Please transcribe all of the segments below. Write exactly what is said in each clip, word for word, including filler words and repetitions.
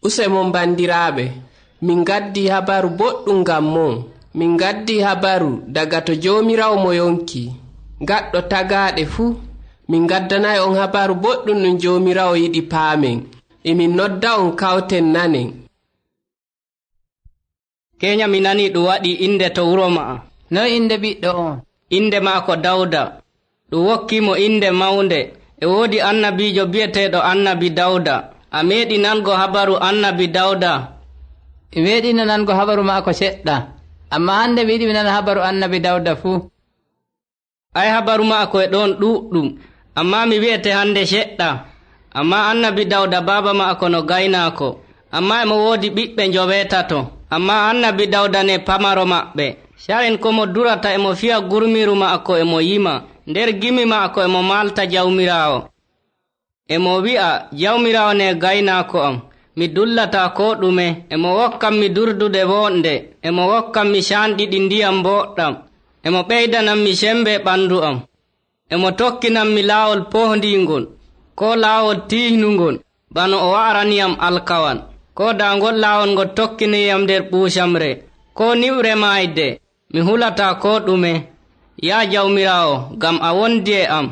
Use mon, banndiraaɓe, min ngaddii habaru boɗɗum ngam mon. Min ngaddii habaru daga to Joomiraawo mo yonki, gaɗɗo tagaaɗe fuu. Min ngaddanay on habaru boɗɗum ɗum Joomiraawo yiɗi paamen. E min nodda on kawten nanen. Keenya mi nanii ɗum waɗii innde to wuro ma'a. Noy innde ɓiɗɗo on? Innde ma'ako Dawda. Ɗum wokkii mo innde mawnde. E woodi annabiijo bi'eteeɗo annabi Dawda. A meeɗi nango habaru annabi Dawda? Mi meeɗino nango habaru ma'ako seɗɗa, ammaa hannde mi yiɗi mi nana habaru annabi Dawda fuu. Ay, habaru ma'ako e ɗon ɗuuɗɗum, ammaa mi wi'ete hannde seɗɗa. Ammaa annabi Dawda baaba ma'ako no gaynaako, ammaa emo woodi ɓiɓɓe njoweetato. Ammaa annabi Dawda ne pamaro maɓɓe. Saren ko mo durata emo fiya gurmiiru ma'ako emo yima. Nder gimi ma'ako emo maalta Jawmiraawo. Emo wi'a, Jawmiraawo ne gaynaako am, mi dullataa koo ɗume. Emo hokkam mi durdude woɗnde, emo hokkam mi caanɗiɗi ndiyam mbooɗɗam. Emo ɓeydanam mi semmbe ɓanndu am. Emo tokkinam mi laawol pohndiingol, koo laawol tiihnungol, bano o wa'arani yam alkawal. Koo daa ngol laawol ngol tokkinii yam nder ɓuucamre, koo niwre maayde, mi hulataa koo ɗume. Yaa Jawmiraawo, ngam a wondi e am.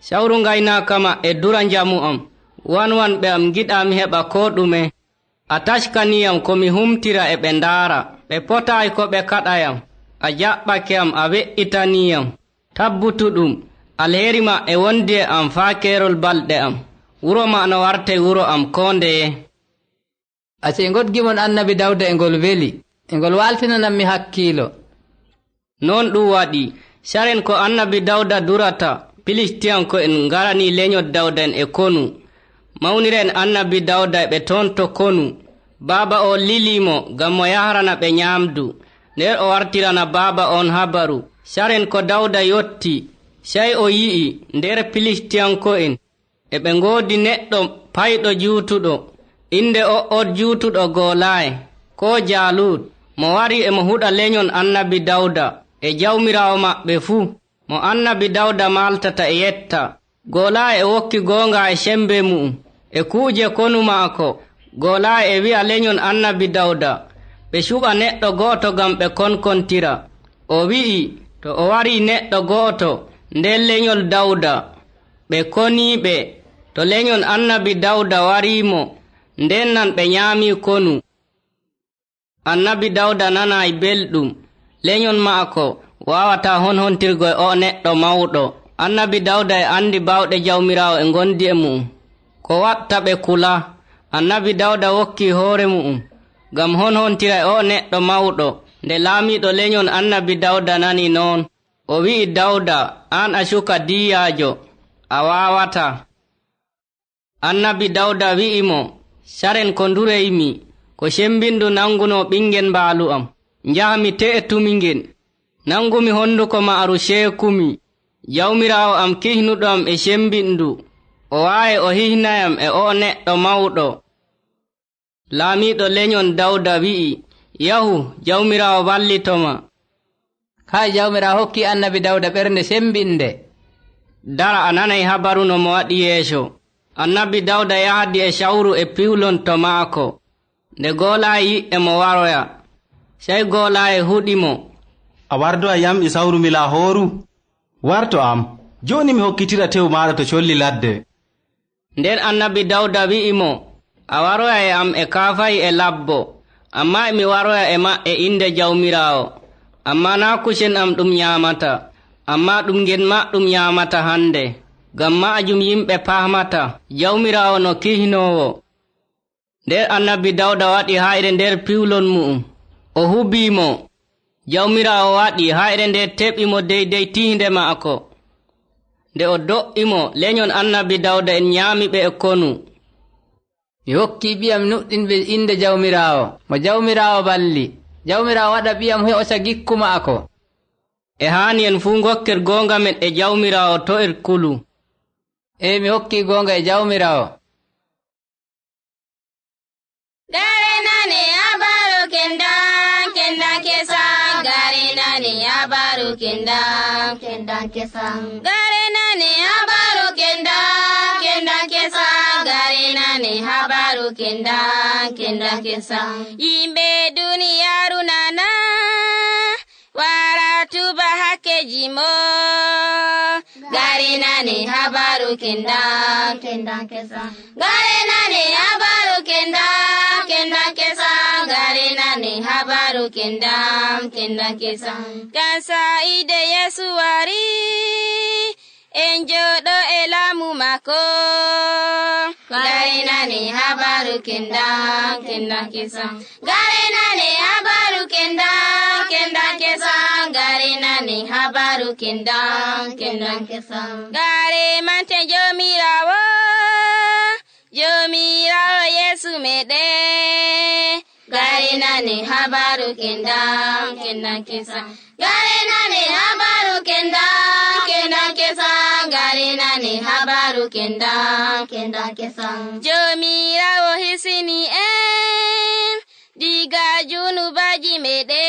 Sawru ngaynaaka ma e dura njamu am. Wanwanɓe am ngiɗaa mi heɓa koo ɗume. A taskanii yam ko mi humtira e ɓe ndaara. Ɓe potaay ko ɓe kaɗa yam. A jaɓɓake am, a we'itanii yam. Tabbutu ɗum, alheeri ma e wondi e am faa keerol balɗe am. Wuro ma no wartey wuro am koo ndeye. Acee ngol gimol annabi Dawda e ngol weli, e ngol waaltinanammi hakkiilo. Noon ɗum waɗi. Caren ko annabi Dawda durata, Filistiyanko'en ngaranii lenyol Dawda'en e konu. Mawniren annabi Dawda e ɓe toon to konu. Baaba oon lilii mo ngam mo yahrana ɓe nyaamdu, nder o wartirana baaba oon habaru. Caren ko Dawda yotti, sey o yi'i nder Filistiyanko'en e ɓe ngoodi neɗɗo payɗo juutuɗo, innde o'on juutuɗo Golaye, koo Jaalut, mo wari e mo huɗa lenyon annabi Dawda e Jawmiraawo maɓɓe fuu, mo annabi Dawda maaltata e yetta. Golaye e wokki goonga e semmbe mu'um, e kuuje konu ma'ako. Golaye e wi'a lenyon annabi Dawda, ɓe cuɓa neɗɗo go'oto ngam ɓe konkontira. O wi'i, to o warii neɗɗo go'oto nder lenyol Dawda, ɓe konii ɓe, to lenyon annabi Dawda warii mo, ndeen nan ɓe nyaamii konu. Annabi Dawda nanaay belɗum. Lenyon ma'ako waawataa honhontirgo e o'o neɗɗo mawɗo. Annabi Dawda e anndi baawɗe Jawmiraawo e ngondi e mu'um, ko watta ɓe kula. Annabi Dawda wokkii hoore mu'um ngam honhontira e o'o neɗɗo mawɗo. Nde laamiiɗo lenyon annabi Dawda nani noon, o wi'i Dawda, aan a cuka diiyaajo, a waawataa. Annabi Dawda wi'i mo, caren ko ndureymi, ko cemmbindu nanngunoo ɓinngel mbaalu am. Njahmi te'e tumi ngel. Nanngumi honnduko ma'aru ceekumi. Jawmiraawo am kihnuɗo am e cemmbindu, o waaye o hihnayam e o'o neɗɗo mawɗo. Laamiiɗo lenyon Dawda wi'i, yahu, Jawmiraawo wallito ma. Kaay, Jawmiraawo hokki annabi Dawda ɓernde semmbiɗnde. Dara, a nanay habaru no mo waɗi yeeso. Annabi Dawda yahdi e sawru e piwlon to ma'ako. Nde Golaye yi'i e mo waroya, sey Golaye huɗi mo. A wardoyay am e sawru mi lahooru? War to am, jooni mi hokkitira tew maaɗa to colli ladde. Nden annabi Dawda wi'i mo, a waroyay e am e kaafahi e labbo, ammaa emi waroya e ma e innde Jawmiraawo. Ammaa naa kusen am ɗum nyaamata, ammaa ɗum ngel ma ɗum nyaamata hannde, ngam ma'ajum yimɓe pahmata Jawmiraawo no kihnoowo. Nden annabi Dawda waɗi hayre nder piwlon mu'um, o hubii mo. Jawmiraawo waɗi hayre nde teɓi mo deydey tiihnde ma'ako. Nde o do'i mo, lenyon annabi Dawda en nyaami ɓe e konu. Mi hokkii ɓiyam nuɗɗinɓe innde Jawmiraawo, mo Jawmiraawo balli. Jawmiraawo waɗa ɓiyam he'osa gikku ma'ako. E haani en fuu ngokker goonga men e Jawmiraawo to' en kulu. Ee, mi hokkii goonga e Jawmiraawo. Gare nane habaru kendan, kendan kesan. Gare nane habaru kendan, kendan kesan. Gare nane habaru kendan, kendan kesan. Gare Nani habaru kindan, kindan kisan. Yimɓe duniyaaru nana, wara tuba hakkeji mo. Gari nani habaru kindan, kindan kisan. Gari nani habaru kindan, kindan kisan. Gari nani habaru kindan, kindan kisan. Kansa ide Yesu wari, en jooɗo e laamu makko. Gari nani habaru kindan, kindan kisan. Gari nani habaru kindan, kindan kisan. Gari nani habaru kindan, kindan kisan. Gari mante Joomiraawo, Joomiraawo Yesu meɗe. Gari nani habaru kindan, kindan kisan. Gari nani habaru kindan, kindan kisan. Gari nani habaru kindan, kindan kisan. Joomiraawo hisini en diga junubaji meɗe.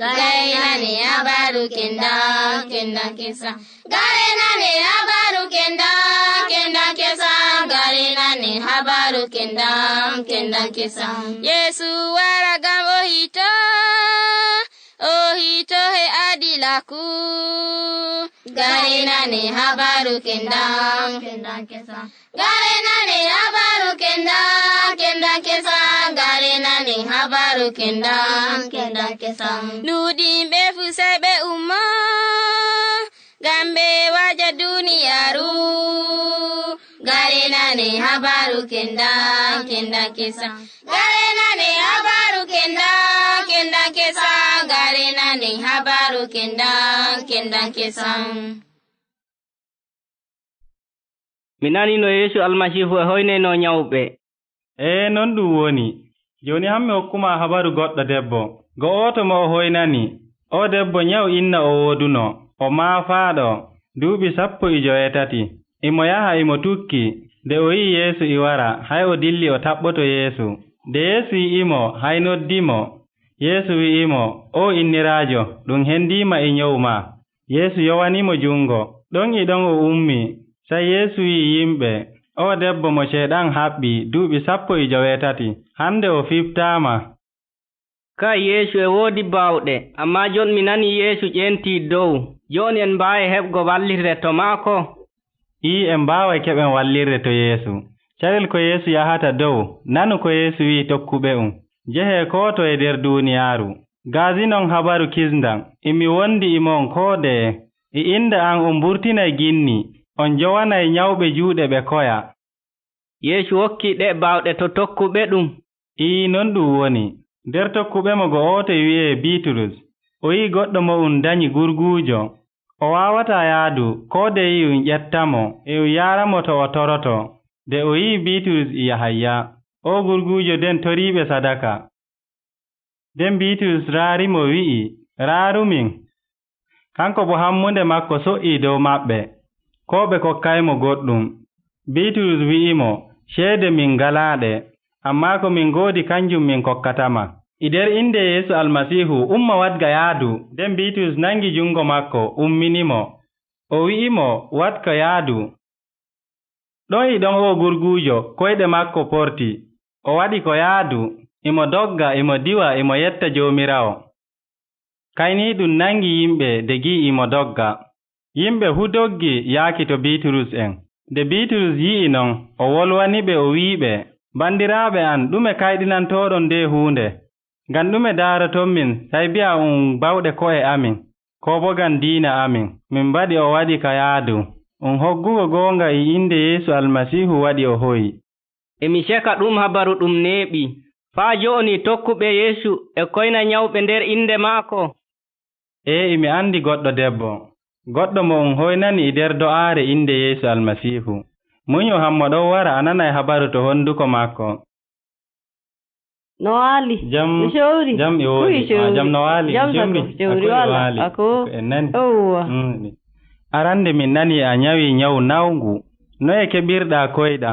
Gari nani habaru kindan, kindan kisan. Gari nani habaru kindan, kindan kisan. Gari nani habaru kindan, kindan kisan. Yesu wara gam o hito, o hito he adilaku. Gari nani habaru kindan, kindan kisan. Gari nani habaru kindan, kindan kisan. Gari nani habaru kindan, kindan kisan. Nuɗinɓe fu sey ɓe ummo, gam ɓe waja duniyaaru. Gari nani habaru kindan, kindan kisan. Gari nani habaru kindan, kindan kisan. Gari nani habaru kindan, kindan kisan. Mi nani no Yeesu Almasiihu e hoynayno nyawɓe. Ee, non ɗum woni. Jooni han mi hokkuma habaru goɗɗo debbo. Go'oto mo o hoynani. Oo debbo nyaw inna o woodunoo. O maafaaɗo, duuɓi sappo e joweetati. Imo yaha, imo tukki. Nde o yi'i Yeesu e wara, hay o dilli o taɓɓoto Yeesu. Nde Yeesu yi'imo, hay noddimo. Yeesu wi'imo, "Oo inniraajo, ɗum hendiima e nyawu maa." Yeesu yowani mo junngo. Ɗon e ɗon o ummii. Sey Yeesu wi'i yimɓe, "Oo debbo mo Ceyɗan haɓɓi duuɓi sappo e joweetati, hannde o fiɓtaama." Kay, Yeesu e woodi baawɗe, ammaa jon mi nanii Yeesu ƴeentii dow. Jon en mbaaway heɓgo wallirde to maako? Ii, en mbaaway keɓen wallirde to Yeesu. Carel ko Yeesu yahata dow, nanu ko Yeesu wi'i tokkuɓe um, "Njehee koo toye nder duuniyaaru, ngaazinon habaru kisndam. Imi wondi e mon koo ndeye. E innde am on mburtinay ginni, on njowanay nyawɓe juuɗe ɓe koya." Yeesu hokki ɗe baawɗe to tokkuɓe ɗum. Ii, non ɗum woni. Nder tokkuɓe mo go'oto e wi'ee Biiturus, o yi'i goɗɗo mo um danyi gurguujo. O waawataa yaadu, koo de yi'i um ƴetta mo, e um yaara mo to o toroto. De o yi'i Biiturus e Yahayya, oo gurguujo den toriiɓe sadaka. Den Biiturus raari mo wi'i, "Raaru min." Kanko bo hammunde makko so'ii dow maɓɓe, koo ɓe kokkay mo goɗɗum. Biiturus wi'i mo, "Ceede min ngalaa ɗe, ammaa ko min ngoodi kanjum min kokkata ma. E nder innde Yeesu Almasiihu, umma wadga yaadu." Den Biiturus nangi junngo makko, ummini mo. O wi'i mo, "Wadka yaadu." Ɗon e ɗon oo gurguujo, koyɗe makko porti. O waɗi ko yaadu, imo dogga, imo diwa, imo yetta Joomiraawo. Kayniiɗum nangi yimɓe de gi'i imo dogga. Yimɓe fuu doggi yaaki to Biiturus en. Nde Biiturus yi'i non, o wolwani ɓe, o wi'i ɓe, "Banndiraaɓe am, ɗume kayɗinantooɗon ndee huunde? Ngam ɗume daaroton min, sey bi'a um bawɗe ko'e amin, koo boo ngam diina amin? Min mbaɗi o waɗi ka yaadu. Um hoggugo goonga e innde Yeesu Almasiihu waɗi o hoyi." E mi ceka ɗum habaru ɗum neeɓi. Faa jo'oni tokkuɓe Yeesu e koyna nyawɓe nder innde maako. Ee, e mi anndi goɗɗo debbo. Goɗɗo mo um hoynani e nder do'aare innde Yeesu Almasiihu. Munyo hammo ɗon wara a nanay habaru to honduko maako. No waali? Jam, mi sowri. Jam e woodi. Kuy sowri. Ah, jam no waali? Jam jomri. Sako, sowri wala? Ako. Ako en nani. Yowwa. Mm. Arande min nani a nyawi nyawu nawngu. Noye keɓirɗaa koyɗa?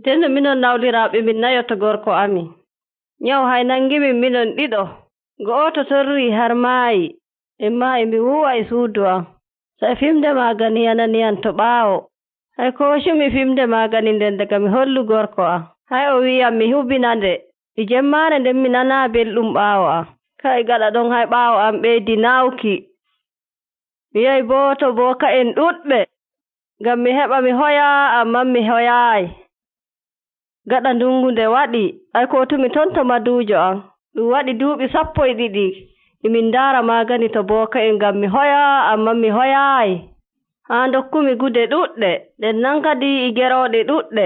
Teno minon nawliraaɓe min nayo to gorko amin. Nyawu hay nangimin minon ɗiɗo. Go'oto torrii har maayi. Emma emi wuuwa e suudu am. Sa'e fimde maagani yanani yam to ɓaawo. Hay koocumi fimde maagani nden daga mi hollu gorko am. Hay o wi'iyam mi hubina nde. E jemmaare nden mi nanaa belɗum ɓaawo am. Ka'i gaɗa ɗon hay ɓaawo am ɓeydi naawki. Mi yahi boo to booka'en ɗuɗɓe, ngam mi heɓa mi hoya, ammaa mi hoyaay. Gaɗa ndungu nde waɗi, ay kootumi ton to maduujo am. Ɗum waɗi duuɓi sappo e ɗiɗi, e min ndaara maagani to booka'en ngam mi hoya, ammaa mi hoyaay. Haa ndokkumi gude ɗuɗɗe, nden nan kadi e gerooɗe ɗuɗɗe,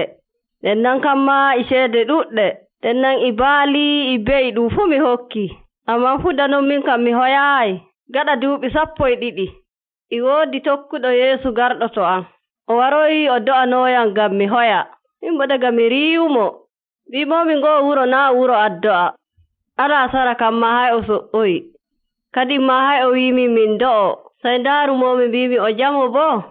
nden nan kam maa e ceede ɗuɗɗe, nden nan e baali e be'i ɗum fuu mi hokki. Ammaa fuu danon min kam mi hoyaay. Gaɗa duuɓi sappo e ɗiɗi, e woodi tokkuɗo Yeesu garɗo to am. O waroyi o do'anooyam ngam mi hoya. Min boo daga mi riiwumo, mbi'imoomi ngoo wuro naa wuro addu'a. Alaa sara kam maa hay o so'oyi. Kadin maa hay o wi'imi min do'o. Sey ndaarumoomi mbi'imi o jamo boo.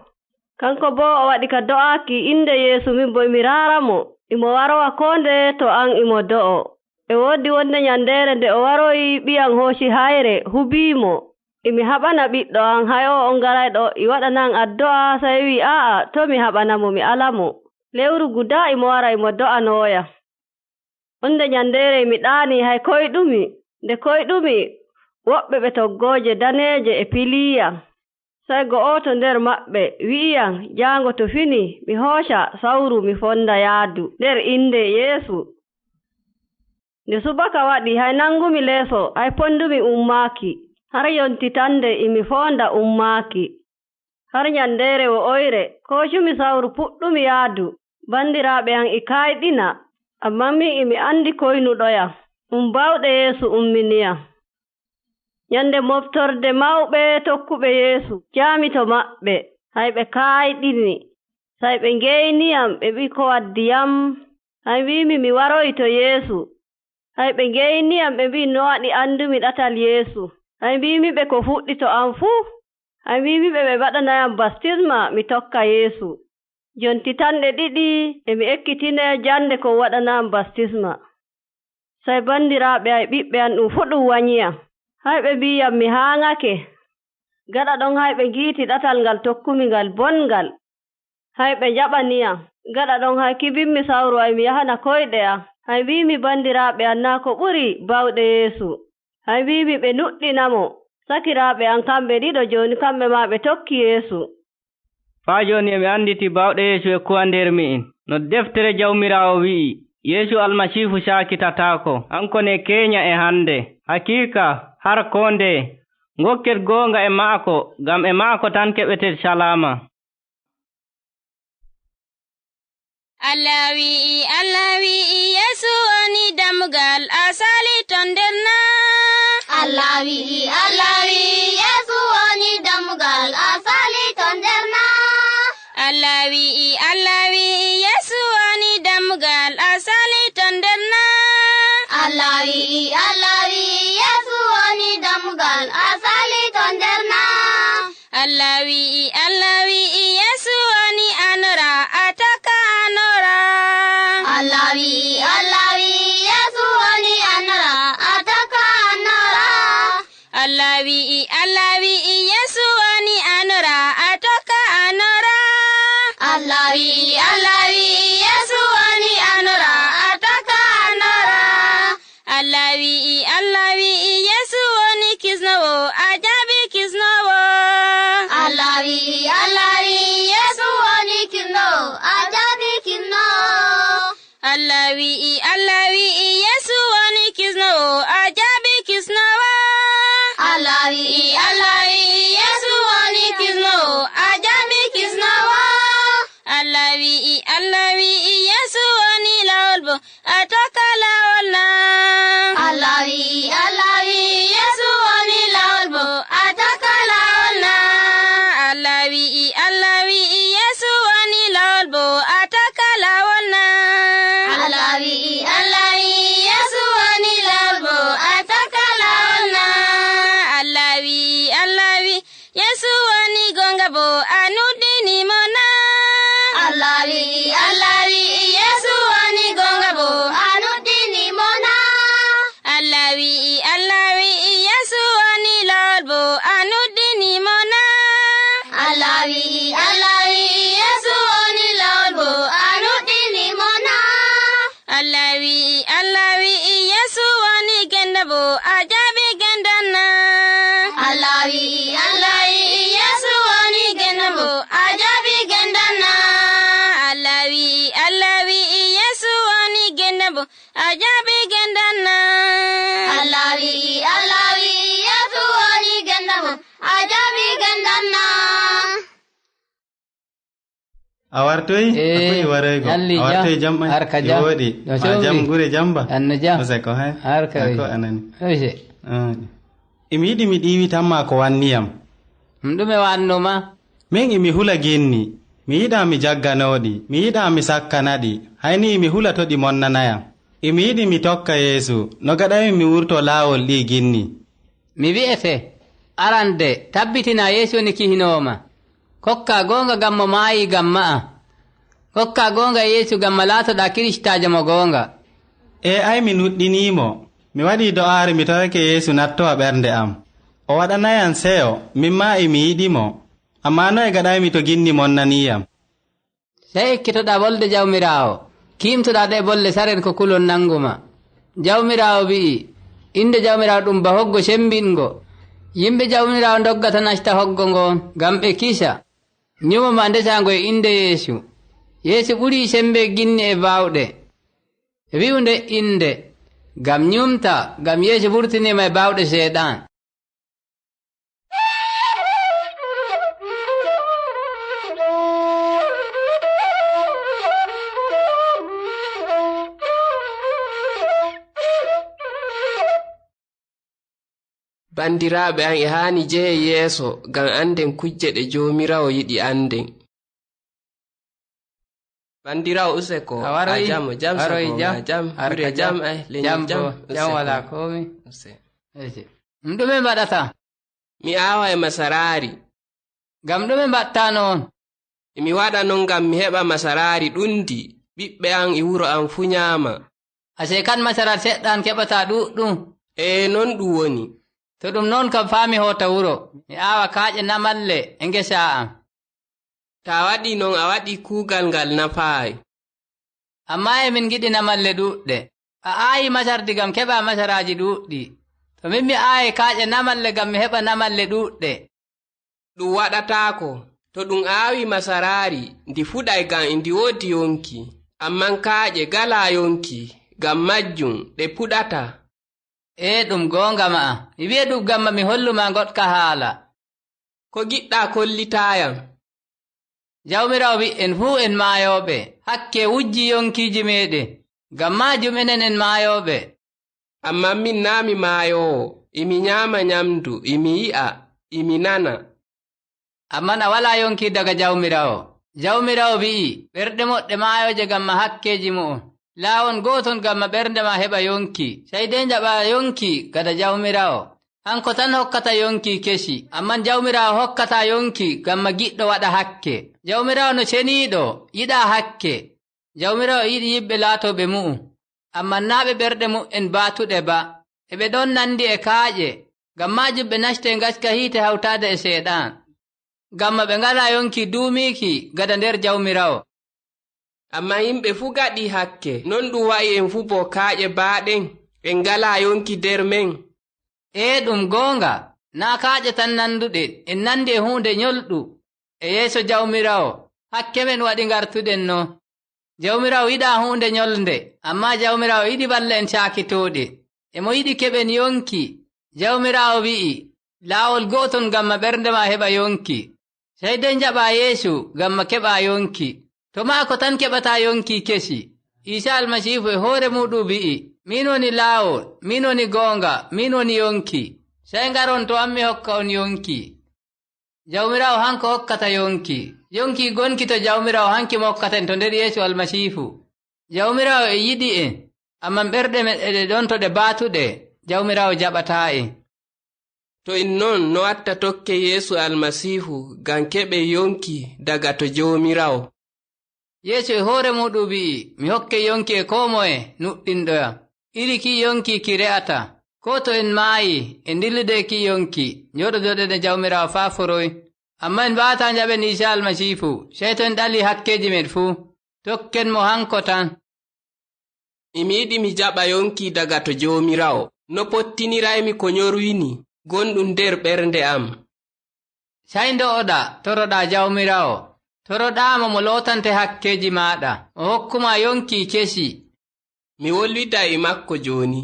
Kanko boo o waɗi ka do'aaki innde Yeesu, min boo e mi raaramo. E mo warowa koo ndeye to am e mo do'o. E woodi wonde nyanndeere nde o waroyi ɓiyam hooci hayre, hubiimo. E mi haɓana ɓiɗɗo am, hay o'o on garayɗo e waɗana am addu'a, sey wi'i, aa'a, to' mi haɓanamo, mi alamo. Lewru guda e mo wara e mo do'anooyam. Wonde nyanndeere e mi ɗaanii hay koyɗumi. Nde koyɗumi, woɓɓe ɓe toggooje daneeje e piliiyam. Sey go'oto nder maɓɓe wi'iyam, jaango to fini, mi hooca sawru mi fonda yaadu nder innde Yeesu. Nde subaka waɗi, hay nangumi leeso, hay pondumi ummaaki, har yonti tannde e mi foonda ummaaki. Har nyanndeere wo'oyre, koocumi sawru puɗɗumi yaadu, banndiraaɓe am e kaayɗina, ammaa min e mi anndi koynuɗoyam, ɗum baawɗe Yeesu umminiyam. Nyannde moftorde mawɓe tokkuɓe Yeesu, jaami to maɓɓe, hay ɓe kaayɗini, sey ɓe ngeyniyam, ɓe mbi'i, ko waddi yam? Hay mbi'imi mi waroyi to Yeesu. Hay ɓe ngeyniyam, ɓe mbi'i, no waɗi anndumi ɗatal Yeesu? Hay mbi'imi ɓe ko fuɗɗi to am fuu. Hay mbi'imi ɓe ɓe mbaɗanayam baptisma, mi tokka Yeesu. Jonti tan ɗe ɗiɗi e mi ekkitinee jannde ko waɗanayam baptisma. Sey banndiraaɓe ay ɓiɓɓe am ɗum fuu ɗum wanyiyam. Hay ɓe mbi'iyam mi haaŋake. Gaɗa ɗon hay ɓe ngiiti ɗatal ngal tokkumi ngal bonngal. Hay ɓe njaɓaniyam. Gaɗa ɗon hay kibimmi sawru ay mi yahana koyɗe am. Hay mbiimi banndiraaɓe am naa ko ɓuri baawɗe Yeesu. Hay mbiimi ɓe nuɗɗinamo. Sakiraaɓe am kamɓe ɗiɗo jooni kamɓe maa ɓe tokki Yeesu. Faa jooni emi annditi baawɗe Yeesu e kuwa nder mi'in. No deftere Jawmiraawo wi'i, Yeesu Almasiifu caakitataako, kanko ne keenya e hannde. Hakiika, har koo ndeye, ngokken goonga e ma'ako, ngam e ma'ako tan keɓeten salaama. Allah wi'i, Allah wi'i, Yeesu woni dammugal, a saali ton nder na? Allah wi'i, Allah wi'i, Yeesu woni dammugal, a saali ton nder na? Allah wi'i, Allah wi'i, Yeesu woni dammugal, a saali ton nder na? Allah wi'i, Allah wi'i, Yeesu woni dammugal, a saali ton nder na? Allah wi'i, Allah wi'i, Yeesu woni anora, a tokka anora. Allah wi'i, Allah wi'i, Yeesu woni anora, a tokka anora. Allah wi'i, Allah wi'i, Yeesu woni anora, a tokka anora. Allah wi'i, Allah wi'i, Yeesu woni anora, a tokka anora. Allah wi'i, Allah wi'i, Yeesu woni kisnoowo, a jaabi kisnoowo. Allah wi'i, Allah wi'i, Yeesu woni kisnoowo, a jaabi kisnoowo. Allah wi'i, Allah wi'i, Yeesu woni kisnoowo, a jaabi kisnoowo. Allah wi'i, Allah wi'i, Yeesu woni kisnoowo, a jaabi kisnoowo. Allah wi'i, Allah wi'i, Yeesu woni laawol bo, a tokka laawol na? Allah wi'i, Allah wi'i, Yeesu woni laawol bo, a tokka laawol na? Allah wi'i, Allah wi'i, Yeesu woni laawol bo, a tokka laawol na? Allah wi'i, Allah wi'i, Yeesu woni laawol bo, a tokka laawol na? Allah wi'i, Allah wi'i, Yeesu woni goonga bo, a nuɗɗini mo na? Allah wi'i, Allah wi'i, Yeesu woni goonga bo, a nuɗɗini mo na? Allah wi'i, Allah wi'i, Yeesu woni laawol bo, a nuɗɗini mo na? Allah wi'i, Allah wi'i, Yeesu woni Allah wi'i, Allah wi'i, Yeesu woni gennde mbo a jaabi gennde na. Allah wi'i, Allah wi'i, Yeesu woni gennde mbo a jaabi gennde na. Allah wi'i, Allah wi'i, Yeesu woni gennde mbo a jaabi gennde na. Allah wi'i, Allah wi'i, Yeesu woni gennde mbo a jaabi gennde na. A wartoyi? Eh, a koyi waroygo. Yalli, a wartoyi jam? Jam ay? Harka e jam. Wooɗi. No a jam gure jam ba? Anno jam. Ose ko hay? Harka ay. Ko anani. Ose. Ah. Imi yiɗi mi ɗiiwitan ma ko wanniyam. Ɗum ɗume wanno ma? Min imi hula ginni. Mi yiɗa mi jagganooɗi. Mi yiɗa mi sakkanaɗi. Hayni imi hula to ɗi monnanayam. Imi yiɗi mi tokka Yeesu. No gaɗaymi mi wurto laawol ɗi ginni? Mi wi'ete, arande, tabbitina Yeesu woni kihinoowo ma. Kokka goonga ngam mo maayi ngam ma'a. Kokka goonga e Yeesu ngam ma laatoɗaa Kiristaajo mo goonga. E ay mi nuɗɗiniimo. Mi waɗi do'aare mi torake Yeesu nattowa ɓernde am. O waɗanayam seyo, min maa e mi yiɗi mo. Ammaa noye gaɗaymi to ginni monnaniiyam? Sey ekkitoɗaa wolde Jawmiraawo, kiimtoɗaa ɗe'e bolle saren ko kulol nanngu ma. Jawmiraawo wi'i, innde Jawmiraawo ɗum ba hoggo cembiɗngo. Yimɓe Jawmiraawo ndoggata nasta hoggo ngoon ngam ɓe kisa. Nyumo ma ndesaa ngo e innde Yeesu. Yeesu ɓurii semmbe ginni e baawɗe. Wi'u nde innde, ngam nyumta, ngam Yeesu vurtinii ma e baawɗe Seeɗan. Banndiraaɓe am, e haani jehen yeeso ngam annden kujje ɗe Joomiraawo yiɗi annden. Banndiraawo Useko, a waroyi? A jam, jam Seko, jam? A jam, harka jam, ay, leñol jam, jam, bo, jam Useko. Walaa koomi. Use. Ese. Ɗum ɗume mbaɗata? Mi aawa e masaraari. Ngam ɗume mbaɗta noon? Emi waɗa noon ngam mi heɓa masaraari ɗuundi, ɓiɓɓe am e wuro am fuu nyaama. Asee kan masaraari seɗɗa an keɓata ɗuuɗɗum? Ee, noon ɗum woni. To ɗum noon kam faa mi hoota wuro, mi aawa kaaƴe namalle e ngesa am. Taa waɗii noon a waɗii kuugal ngal nafaay. Ammaa emin ngiɗi namalle ɗuuɗɗe. A aayi masardi ngam keɓa masaraaji ɗuuɗɗi. To min mi aaye kaaƴe namalle ngam mi heɓa namalle ɗuuɗɗe. Ɗum waɗataako. To ɗum aawi masaraari, ndi fuɗay ngam ndi woodi yonki. Ammaa kaaƴe ngalaa yonki, ngam majjum ɗe puɗataa. Ee, ɗum goonga ma'a. Mi wi'e ɗum ngam ma mi hollu ma ngoɗka haala. Ko ngiɗɗaa kollitaa yam? Jawmiraawo wi'i en fuu en maayooɓe. Hakke wujji yonkiiji meeɗen. Ngam maajum enen en maayooɓe. Ammaa min naa mi maayoowo. Emi nyaama nyamndu, emi yi'a, emi nana. Ammaa a walaa yonki daga Jawmiraawo. Jawmiraawo wi'i, ɓerɗe moƴƴe maayooje ngam ma hakkeeji mo'on. Laawol gootol ngam ma ɓernde ma heɓa yonki. Sey dey njaɓa yonki gada Jawmiraawo. Hanko tan hokkata yonki kesi, ammaa Jawmiraawo hokkata yonki ngam ma giɗɗo waɗa hakke. Jawmiraawo no ceniiɗo, yiɗaa hakke. Jawmiraawo e yiɗi yimɓe laatooɓe mu'um, ammaa naa ɓe ɓerɗe mu'en baatuɗe ba. Eɓe ɗon nanndi e kaaƴe, ngam maajum ɓe nasti e ngaska hiite hawtaade e Seeɗan. Ngam ma ɓe ngalaa yonki duumiiki gada nder Jawmiraawo. Ammaa yimɓe fuu ngaɗii hakke, non ɗum wa'i en fuu bo kaaƴe baaɗen, en ngalaa yonki nder men. Ee, ɗum goonga, naa kaaƴe tan nannduɗen, en nanndi e huunde nyolɗu e yeeso Jawmiraawo, hakke men waɗi ngartuɗen non. Jawmiraawo yiɗaa huunde nyolnde, ammaa Jawmiraawo yiɗi balla en caakitooɗe. Emo yiɗi keɓen yonki. Jawmiraawo wi'i, laawol gootol ngam ma ɓernde ma heɓa yonki. Sey dey njaɓaa Yeesu ngam ma keɓaa yonki. To maako tan keɓataa yonki kesi. Iisa Almasiifu e hoore muuɗum wi'i, miin woni laawol, miin woni goonga, miin woni yonki. Sey ngaron to am mi hokka on yonki. Jawmiraawo hanko hokkata yonki. Yonki gonki to Jawmiraawo hanki mo hokkata en to nder Yeesu Almasiifu. Jawmiraawo e yiɗi en, ammaa ɓerɗe men eɗe ɗon to ɗe baatuɗe, Jawmiraawo jaɓataa en. To en non, no watta tokken Yeesu Almasiifu ngam keɓen yonki daga to Jawmiraawo. Yeesu e hoore muuɗum wi'i, mi hokkey yonki e koo moye nuɗɗinɗo yam. Iri ki yonki ki re'ataa. Koo to en maayii, en ndillidey ki yonki, njooɗodoɗen e Jawmiraawo faa foroy. Ammaa en mbaawataa njaɓen Iisa Almasiifu, sey to en ɗalii hakkeeji men fuu. Tokken mo hanko tan. Imi yiɗi mi jaɓa yonki daga to Joomiraawo. No pottiniraymi ko nyorwini gonɗum nder ɓernde am? Sey ndo'oɗaa, toroɗaa Jawmiraawo. Toroɗaa mo, mo lootante hakkeeji maaɗa, o hokku ma yonki kesi. Mi wolwiday e makko jooni.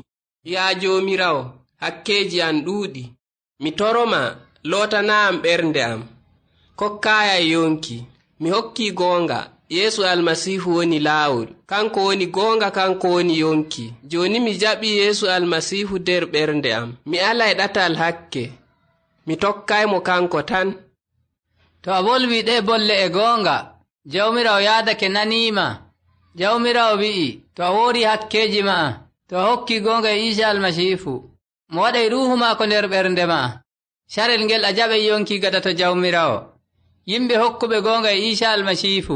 Yaa Joomiraawo, hakkeeji am ɗuuɗi. Mi toro ma, lootana am ɓernde am. Kokkaayam yonki. Mi hokki goonga. Yeesu Almasiihu woni laawol. Kanko woni goonga, kanko woni yonki. Jooni mi jaɓi Yeesu Almasiihu nder ɓernde am. Mi alay ɗatal hakke. Mi tokkay mo kanko tan. To a wolwi ɗee bolle e goonga, Jawmiraawo yaadake nanii ma. Jawmiraawo wi'i, to a woori hakkeeji ma'a, to a hokki goonga e Iisa Almasiifu, mo waɗay Ruuhu maako nder ɓernde ma'a, carel ngel a jaɓay yonki gada to Jawmiraawo. Yimɓe hokkuɓe goonga e Iisa Almasiifu,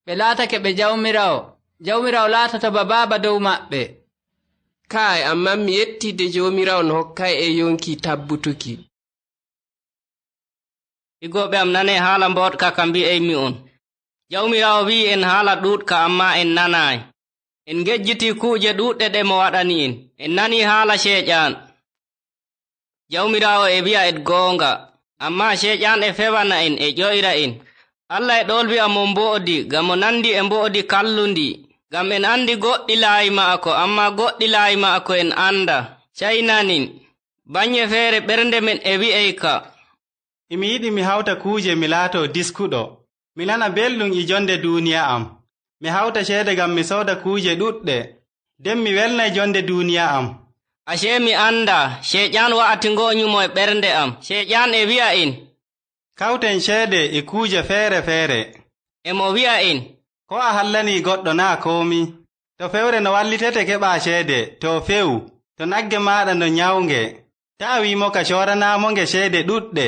ɓe laatake ɓe Jawmiraawo. Jawmiraawo laatoto ba baaba dow maɓɓe. Kaay, ammaa mi yetti de Joomiraawo no hokkay e yonki tabbutuki. Igooɓe am, nanee haala mbooɗka ka mbi'aymi on. Jawmiraawo wi'i en haala ɗuuɗka, ammaa en nanaay. En ngejjitii kuuje ɗuuɗɗe ɗe mo waɗani en. En nanii haala Ceyɗan. Jawmiraawo e wi'a en goonga, ammaa Ceyɗan e fewana en, e ƴoyra en. Allah e ɗoolwi am mo mbo'odi, ngam mo nandi e mbo'odi kallundi. Ngam en andi goɗɗi laayi ma'ako, ammaa goɗɗi laayi ma'ako en anda. Caynanin. Bannye feere ɓernde men e wi'ey ka. Imi yiɗi mi hawta kuuje mi laatoo diskuɗo. Mi nana belɗum e jonde duuniya am. Mi hawta ceede ngam mi sooda kuuje ɗuɗɗe. Den mi welnay jonde duuniya am. Ashe mi anda, Ceyɗan wa'ati ngo'o nyumo e ɓernde am. Ceyɗan e wi'a en. Kawten ceede e kuuje feere feere. E mo wi'a en. Ko a hallanii goɗɗo naa koomi. To fewre no wallitete keɓaa ceede, to few, to nagge maaɗa no nyawnge, taa wii mo ka cooranaa mo nge ceede ɗuɗɗe.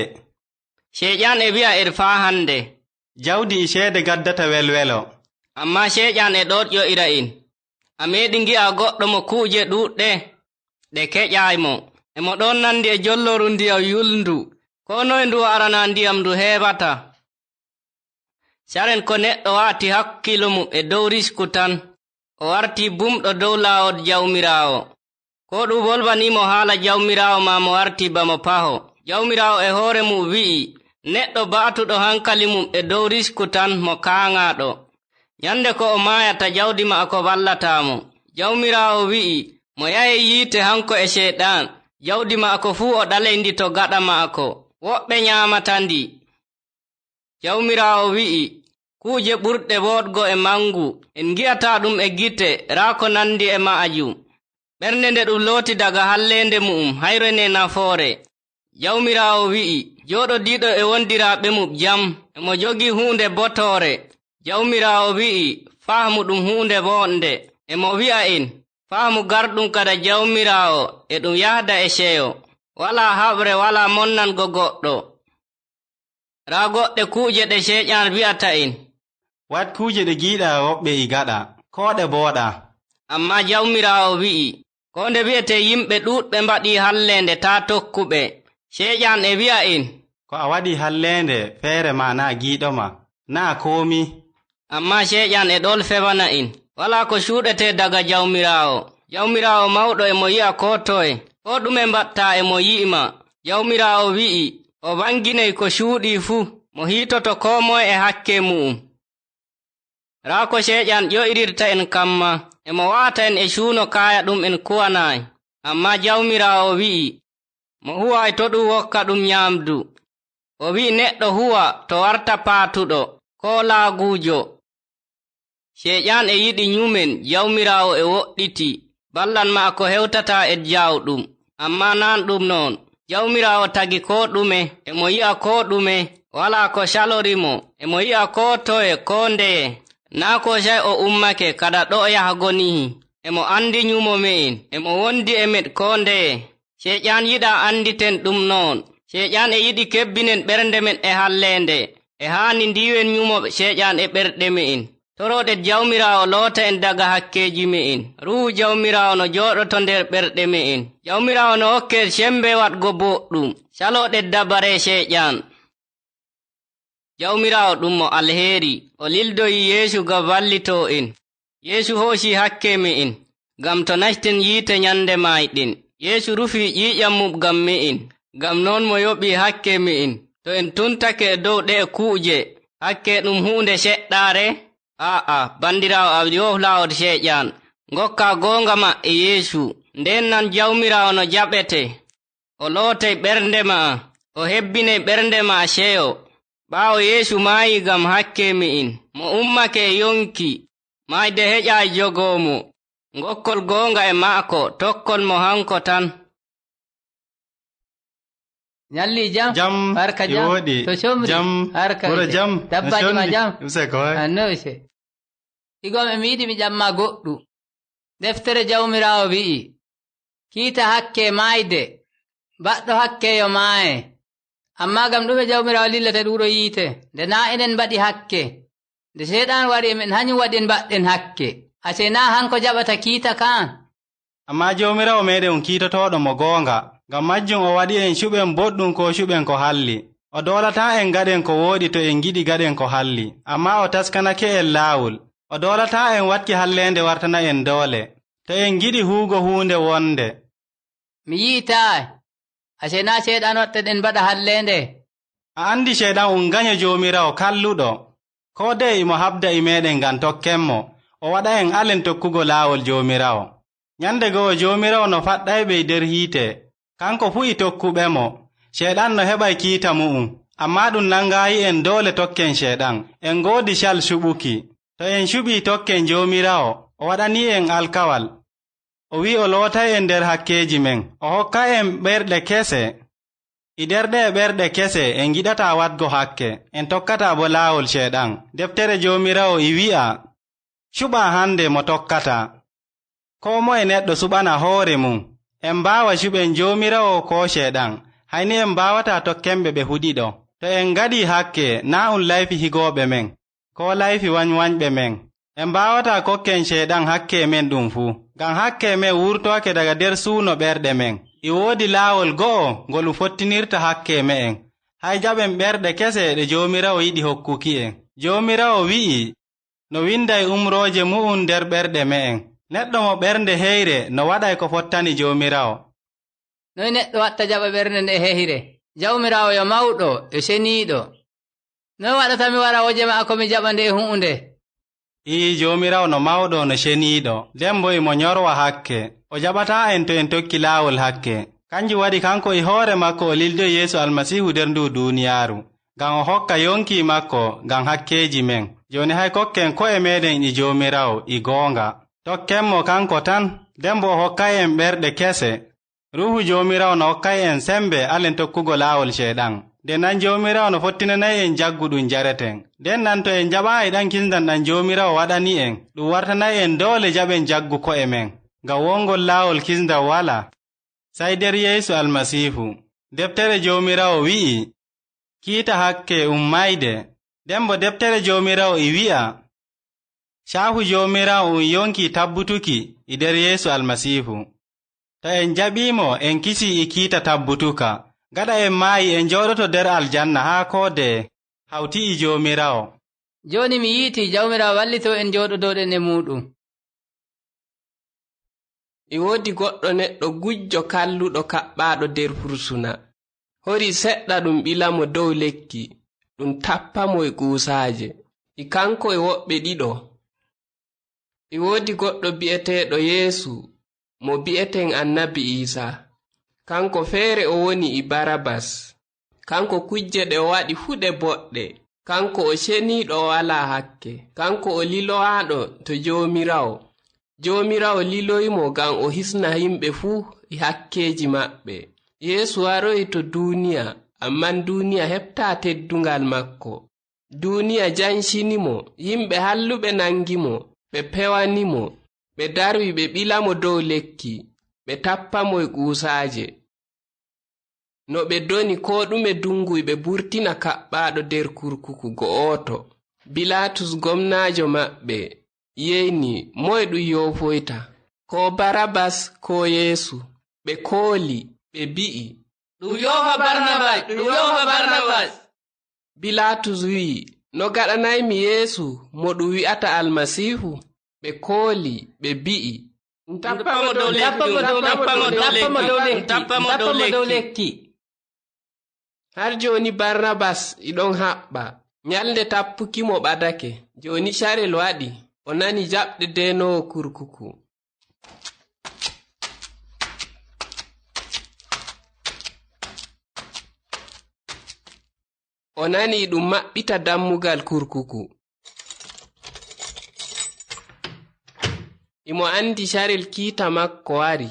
Ceyɗan e wi'a en faa hande. Jawdi e ceede gaddata welwelo. Ammaa Ceyɗan e ɗoon ƴo'ira en. A meeɗi ngi'a goɗɗo mo kuuje ɗuuɗɗe? Ɗe keƴaay mo. E mo ɗoon nandi e jollooru ndiyam yulndu. Koo noy ndu arana ndiyam ndu heewataa. Caren ko neɗɗo wa'ati hakkiilo mum e dow risku tan, o wartii bumɗo dow laawol Jawmiraawo. Koo ɗum wolwanii mo haala Jawmiraawo maa mo wartii ba mo paho. Jawmiraawo e hoore mum wi'i, neɗɗo ba'atuɗo hankali mum e dow risku tan mo kaaŋaaɗo. Nyannde ko o maayata jawdi ma'ako wallataa mo. Jawmiraawo wi'i, mo yahey yiite hanko e Ceyɗan, jawdi ma'ako fuu o ɗaley ndi to gaɗa ma'ako. Woɓɓe nyaamata ndi. Jawmiraawo wi'i, kuuje ɓurɗe wooɗgo e manngu, en ngi'ataa ɗum e gite, raa ko nanndi e ma'ajum. Ɓernde nde ɗum looti daga halleende mu'um, hayre ne nafoore. Jawmiraawo wi'i, jooɗodiiɗo e wondiraaɓe mum jam, e mo jogii huunde botoore. Jawmiraawo wi'i, fahmu ɗum huunde woonde. E mo wi'a en, fahmu garɗum kada Jawmiraawo, e ɗum yahda e ceyo. Walaa haɓre, walaa monnango goɗɗo. Raa goɗɗe kuuje ɗe Ceyɗan wi'ata en. Waɗ kuuje ɗe giiɗaa woɓɓe e gaɗa, koo ɗe booɗaa. Ammaa Jawmiraawo wi'i, koo nde wi'etee yimɓe ɗuuɗɓe mbaɗii halleende, taa tokkuɓe. Ceyɗan e wi'a en. Ko a waɗi halleende feere maa naa giiɗo ma, naa koomi. Ammaa Ceyɗan e ɗoon fewana en. Walaa ko cuuɗetee daga Jawmiraawo. Jawmiraawo mawɗo e mo yi'a koo toye. Koo ɗume mbaɗtaa e mo yi'i ma. Jawmiraawo wi'i, o waŋginey ko cuuɗii fuu, mo hiitoto koo moye e hakke mu'um. Raa ko Ceyɗan ƴoyrirta en kamma, e mo wa'ata en e cuuno kaaya ɗum en kuwanaay. Ammaa Jawmiraawo wi'i, mo huwaay to ɗum wokka ɗum nyaamdu. O wi'i neɗɗo huwa to warta paatuɗo, koo laaguujo. Ceyɗan e yiɗi nyumen, Jawmiraawo e woɗɗiti, ballan ma'ako hewtataa e jaawɗum. Ammaa naan ɗum noon. Jawmiraawo tagi koo ɗume, e mo yi'a koo ɗume, walaa ko calori mo, e mo yi'a koo toye, koo ndeye. Naa koo cay o ummake kada ɗo yahgo nihi. E mo anndi nyumo me'en, e mo wondi e men koo ndeye. Ceyɗan yiɗaa annditen ɗum noon. Ceyɗan e yiɗi kebbinen ɓernde men e halleende. E haani ndiiwen nyumo Ceyɗan e ɓerɗe me'en. Toroɗen Jawmiraawo loota en daga hakkeeji me'en. Ruuhu Jawmiraawo no jooɗoto nder ɓerɗe me'en. Jawmiraawo no hokke en cembe waɗgo booɗɗum. Caloɗen dabare Ceyɗan. Jawmiraawo ɗum mo alheeri, o lildoyi Yeesu ngam wallitoo en. Yeesu hooci hakke me'en. ngam to nasten yiite nyande maayɗen. Yeesu rufi ƴiiƴam muɓgam mi'in, ngam non mo yoɓi hakke mi'in. To en tuntake e dow ɗe'e kuuje, hakke ɗum huunde seɗɗaare? Aa'a, bandiraawo, a yohlaawod Seeƴan. Ngokka goonga ma e Yeesu, nden nan Jawmiraawo no jaɓete. O lootey ɓernde ma'a, o hebbiney ɓernde ma'a seyo. Ɓaawo Yeesu maayi ngam hakke mi'in, mo ummake e yonki, maayde heƴaay jogoo mo. Ngokkol goonga e ma'ako, tokkon mo hanko tan. Nyalli jam. Jam. Barka jam. To somri. Jam. Barka wuro jam. Dabbaji ma jam. Use ko hay. Anno use. Igom e mi yiɗi mi ƴamma goɗɗu. Deftere Jawmiraawo wi'i, kiita hakke maayde, baɗɗo hakke yo maaye. Amma ngam ɗume Jawmiraawo lillata ɗuuɗo yiite, nde naa enen mbaɗi hakke? Nde Seeɗan wari e men, hanyum waɗi en mbaɗɗen hakke. Asee naa hanko jaɓata kiita kaan? Ammaa Joomiraawo meeɗen on kiitotooɗo mo goonga. Ngam majjum o waɗi en cuɓen boɗɗum koo cuɓen ko halli. O doolataa en ngaɗen ko wooɗi to en ngiɗi ngaɗen ko halli. Ammaa o taskanake en laawol. O doolataa en waɗki halleende wartana en doole, to en ngiɗi huugo huunde wonnde. Mi yi'itaay. Asee naa Ceyɗan watta en mbaɗa halleende? A anndi Ceyɗan un ganyo Joomiraawo kalluɗo. Koo dey imo habda e meeɗen ngam tokken mo, o waɗa en alen tokkugo laawol Joomiraawo. Nyande go'o Joomiraawo no faɗɗayɓe e nder hiite, kanko fuu e tokkuɓe mo. Ceyɗan no heɓay kiita mu'um, ammaa ɗum nangaayi en doole tokken Ceyɗan. En ngoodi cal cuɓuki. To en cuɓii tokken Joomiraawo, o waɗanii en alkawal. O wi'i o lootay en nder hakkeeji men, o hokkay en ɓerɗe kese. E nder ɗe'e ɓerɗe kese en ngiɗataa waɗgo hakke, en tokkataa boo laawol Ceyɗan. Deftere Joomiraawo e wi'a, cuɓaa hande mo tokkataa. Koo moye neɗɗo suɓana hoore mum. En mbaawa cuɓen Joomiraawo koo Ceyɗan, hay ni en mbaawataa tokkenɓe ɓe fu ɗiɗo. To en ngaɗii hakke, naa un layfi higooɓe men, koo layfi wanywanyɓe men. En mbaawataa kokken Ceyɗan hakke men ɗum fuu, ngam hakke men wurtoyake daga nder suuno ɓerɗe men. E woodi laawol go'o ngol um fottinirta hakke me'en. Hay jaɓen ɓerɗe kese ɗe Joomiraawo yiɗi hokkuki en. Joomiraawo wi'i, no winda e umrooje mu'um nder ɓerɗe me'en. Neɗɗo mo ɓernde heyre no waɗay ko fottani Joomiraawo. Noy neɗɗo watta jaɓa ɓernde nde heyre? Jawmiraawo yo mawɗo, yo ceniiɗo. Noy waɗata mi wara hoje maako mi jaɓa nde huunde? Ii, Joomiraawo no mawɗo, no ceniiɗo, nden boo imo nyorwa hakke. O jaɓataa en to en tokki laawol hakke. Kanjum waɗi kanko e hoore maako o lildoyi Yeesu Almasiihu nder nduu duuniyaaru, ngam o hokka yonki maako ngam hakkeeji men. Jooni hay kokken ko'e meeɗen e Joomiraawo e goonga. Tokken mo kanko tan, nden boo o hokkay en ɓerɗe kese. Ruuhu Joomiraawo no hokkay en sembe alen tokkugo laawol Ceyɗan. Nden nan Joomiraawo no fottinanay en jaggu ɗum jareten. Nden nan to en jaɓaayi ɗan kisndam ɗam Joomiraawo waɗani en, ɗum wartanay en doole jaɓen jaggu ko'e men, ngam wongol laawol kisndam walaa, sey nder Yeesu Almasiifu. Deftere Joomiraawo wi'i, kiita hakke um mayde. Nden boo deftere Joomiraawo e wi'a, caahu Joomiraawo um yonki tabbutuki e nder Yeesu Almasiifu. To en jaɓii mo, en kisii e kiita tabbutuka. Gaɗa en maayi, en jooɗoto nder aljanna haa koode hawti e Joomiraawo. Jooni mi yiiti, Jawmiraawo wallito en jooɗodoɗen e muuɗum. E woodi goɗɗo neɗɗo gujjo kalluɗo kaɓɓaaɗo nder fursuna. Hori seɗɗa ɗum ɓila mo dow lekki, ɗum tappa mo e kuusaaje. E kanko e woɓɓe ɗiɗo. E woodi goɗɗo bi'eteeɗo Yeesu, mo bi'eten Annabi Iisa. Kanko feere o woni e Barabas. Kanko kujje ɗe o waɗi fuu ɗe boɗɗe. Kanko o ceniiɗo o walaa hakke. Kanko o lilowaaɗo to Joomiraawo. Joomiraawo liloyi mo ngam o hisna yimɓe fuu e hakkeeji maɓɓe. Yeesu waroyi to duuniya, ammaa duuniya heɓtaa teddungal makko. Duuniya jancini mo, yimɓe halluɓe nangi mo, ɓe pewani mo, ɓe darwi ɓe ɓila mo dow lekki, ɓe tappa mo e kuusaaje. No ɓe doni koo ɗume dunguy ɓe burtina kaɓɓaaɗo nder kurkuku go'oto. Bilaatus gomnaajo maɓɓe yeyni moye ɗum yoofoyta, koo Barabas koo Yeesu. Ɓe kooli, ɓe bi'i, ɗum yoofa Barnabas, ɗum yoofa Barnabas. Bilaatus wi'i, no gaɗanaymi Yeesu mo ɗum wi'ata Almasiifu? Ɓe kooli, ɓe bi'i, Tappa mo dow lekki. Tappa mo dow lekki. Har jooni Barnabas iɗon haɓɓa. Nyalnde tappuki mo ɓadake. Jooni carel waɗi. O nani jaɓde deenoowo kurkuku. O nani ɗum maɓɓita dammugal kurkuku. Imo anndi carel kiita makko wari.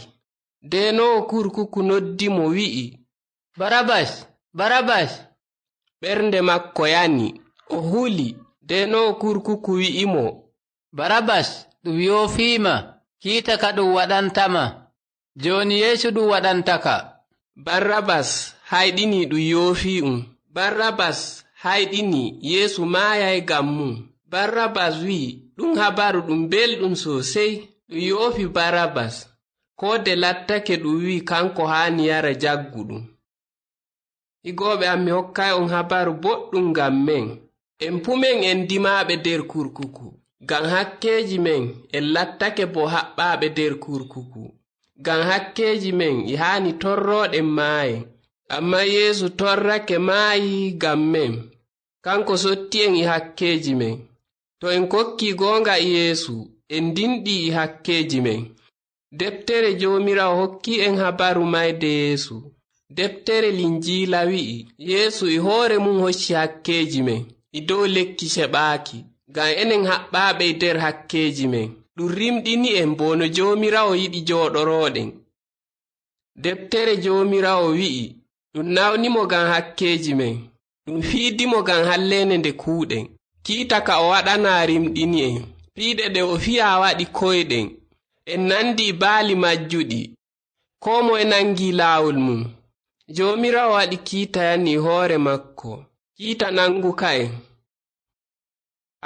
Deenoowo kurkuku noddi mo wi'i, "Barabas! Barabas!" Ɓernde makko yani. O huli. Deenoowo kurkuku wi'i mo, "Barabas ɗum yoofiima, kiita ka ɗum waɗanta ma. Jooni Yeesu ɗum waɗanta ka." Barabas hayɗini ɗum yoofi um. Barabas hayɗini Yeesu maayay ngam mum. Barabas wi'i ɗum habaru ɗum belɗum sosey. Ɗum yoofi Barabas. Koo de lattake ɗum wi'i kanko haani yara jaggu ɗum. Higooɓe am, mi hokkay on habaru boɗɗum ngam men. En fuu men en dimaaɓe der kurkuku. Ngam hakkeeji men, en lattake bo haɓɓaaɓe der kurkuku. Ngam hakkeeji men, e haani torrooɗen maayen. Amma Yeesu torrake maayi ngam men. Kanko sotti en e hakkeeji men. To en kokkii goonga e Yeesu, en ndinɗii e hakkeeji men. Deptere Joomiraawo hokki en habaru mayde Yeesu. Deptere Linjiila wi'i, Yeesu e hoore mum hocci hakkeeji men, e dow lekki seɓaaki, ngam enen haɓɓaaɓe e der hakkeeji men. Ɗum rimɗini en bo no Joomiraawo yiɗi jooɗorooɗen. Deptere Joomiraawo wi'i, ɗum nawni mo ngam hakkeeji men, ɗum fiidi mo ngam halleende nde kuuɗen. Kiita ka o waɗanaa rimɗini en. Piiɗe ɗe o fiyaa waɗi koyɗen. En nandi baali majjuɗi. Koo moye nangi laawol mum. Joomiraawo waɗi kiita yani hoore makko. Kiita nanguka en.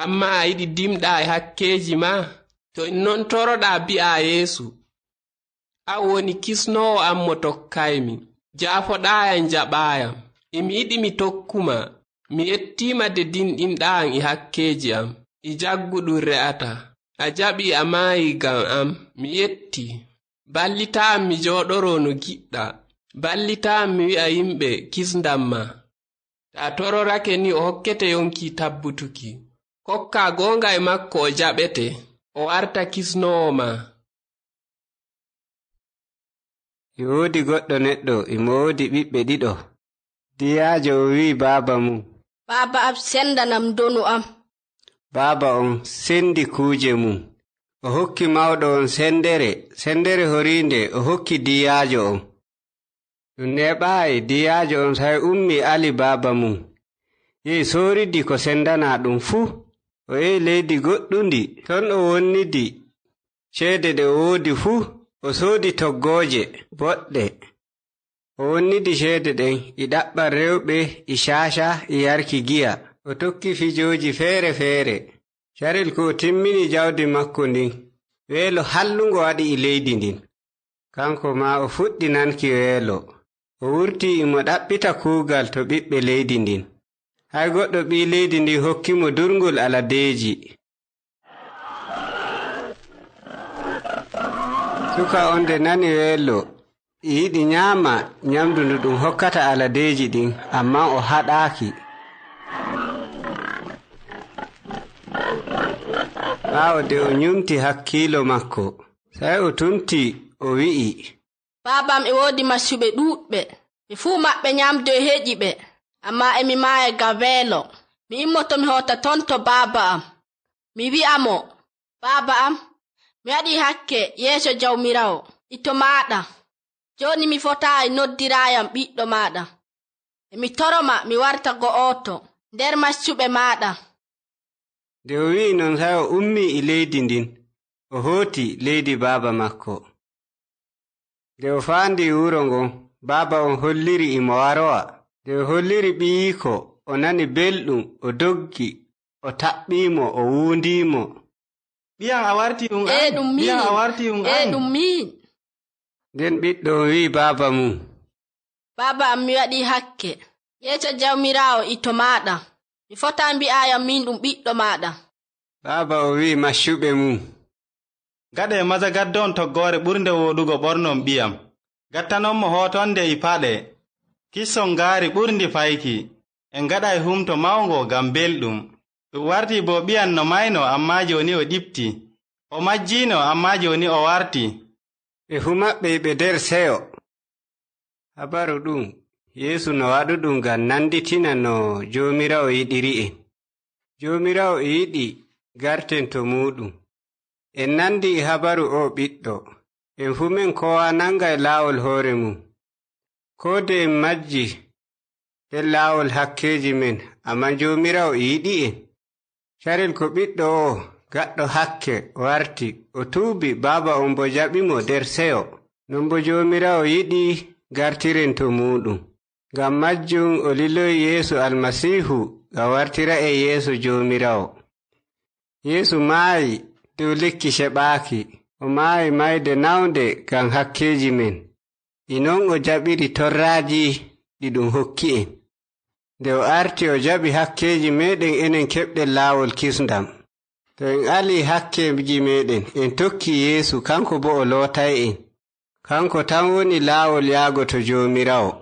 Amma a yiɗi dimɗaa e hakkeeji maa? To in non toroɗaa bi'aa Yeesu, an woni kisnoowo am mo tokkaymi. Jaafoɗaa yam, jaɓaa yam. Emi yiɗi mi tokku maa. Mi yettii ma de dinɗinɗaa am e hakkeeji am, e jaggu ɗum re'ataa. A jaɓii a maayi ngam am. Mi yettii. Ballitaa am mi jooɗoroo no giɗɗaa. Ballitaa am mi wi'a yimɓe kisndam maa. Taa tororake ni o hokkete yonki tabbutuki. Kokkaa goonga e makko o jaɓete, o warta kisnoowo maa. E woodi goɗɗo neɗɗo, imo woodi ɓiɓɓe ɗiɗo. Diyaajo o wi'i baaba mum, "Baaba am, senndanam ndonu am." Baaba on senndi kuuje mum. O hokki mawɗo on senndere, senndere horiinde o hokki diyaajo on. Ɗum neeɓaay, diyaajo on say ummi ali baaba mum. Yehi sooridi ko senndanaa ɗum fuu. O yehi leydi goɗɗundi, ton o wonnidi ceede ɗe o woodi fuu, o soodi toggooje boɗɗe. O wonnidi ceede ɗen e ɗaɓɓal rewɓe, e caaca, e yarki giya. O tokki fijooji feere feere. Carel ko o timmini jawdi makko ndin, weelo hallungo waɗi e leydi ndin. Kanko maa o fuɗɗi nanki weelo. O wurtii imo ɗaɓɓita kuugal to ɓiɓɓe leydi ndin. Hay goɗɗo ɓii leydi ndin hokki mo durngol aladeeji. Suka on de nani weelo, e yiɗi nyaama nyamndu ndu ɗum hokkata aladeeji ɗin, ammaa o haɗaaki. Ɓaawo de o nyumti hakkiilo makko, sey o tunti, o wi'i, "Baaba am e woodi maccuɓe ɗuuɗɓe. Ɓe fuu maɓɓe nyaamdu e heƴi ɓe, ammaa emi maaya ngam weelo. Mi immoto mi hoota ton to baaba am. Mi wi'a mo, 'Baaba am, mi waɗii hakke yeeso Jawmiraawo e to maaɗa. Jooni mi fotaayi noddiraa yam ɓiɗɗo maaɗa. Emi toro ma mi warta go'oto nder maccuɓe maaɗa.'" Nde o wi'i non, sey o ummii e leydi ndin, o hooti leydi baaba makko. Nde o faandii wuro ngon, baaba on holliri imo warowa. Nde o holliri ɓiyiiko, o nani belɗum, o doggi, o taɓɓii mo, o wuundii mo. "Ɓiyam, a wartii ɗum an? Ee, ɗum miin. Ɓiyam, a wartii ɗum an?" "Ee, ɗum miin." Nden ɓiɗɗo on wi'i baaba mum, "Baaba am, mi waɗii hakke yeeso Jawmiraawo e to maaɗa. Mi fotaa mbi'aa yam miin ɗum ɓiɗɗo maaɗa." Baaba o wi'i maccuɓe mum, Ngaɗee maza ngaddon toggoore ɓurnde wooɗugo ɓornon ɓiyam. Ngattanon mo hootonde e paɗe. Kisson ngaari ɓurndi fayki. En ngaɗay humto mawngo ngam belɗum. Ɗum warti bo ɓiyan no mayno, ammaa jooni o ɗifti. O majjiino, ammaa jooni o warti. Ɓe fuu maɓɓe iɓe nder seyo. Habaru ɗum, Yeesu no waɗuɗum ngam nanditina no Joomiraawo yiɗiri en. Joomiraawo e yiɗi garten to muuɗum. En nandi e habaru oo ɓiɗɗo. En fuu men koowa nangay laawol hoore mum. Koo de en majji nder laawol hakkeeji men, ammaa Joomiraawo e yiɗi en. Carel ko ɓiɗɗo oo, gaɗɗo hakke, warti, o tuubi, baaba on bo jaɓi mo nder seyo. Non bo Joomiraawo yiɗi gartiren to muuɗum. Ngam majjum o liloyi Yeesu Almasiihu ngam wartira en yeeso Joomiraawo. Yeesu maayi dow lekki seɓaaki, o maayi mayde nawnde ngam hakkeeji men. E non o jaɓiri torraaji ɗi ɗum hokki en. Nde o arti o jaɓi hakkeeji meeɗen, enen keɓɗen laawol kisndam. To en alii hakkeeji meeɗen, en tokki Yeesu, kanko bo o lootay en. Kanko tan woni laawol yaago to Joomiraawo.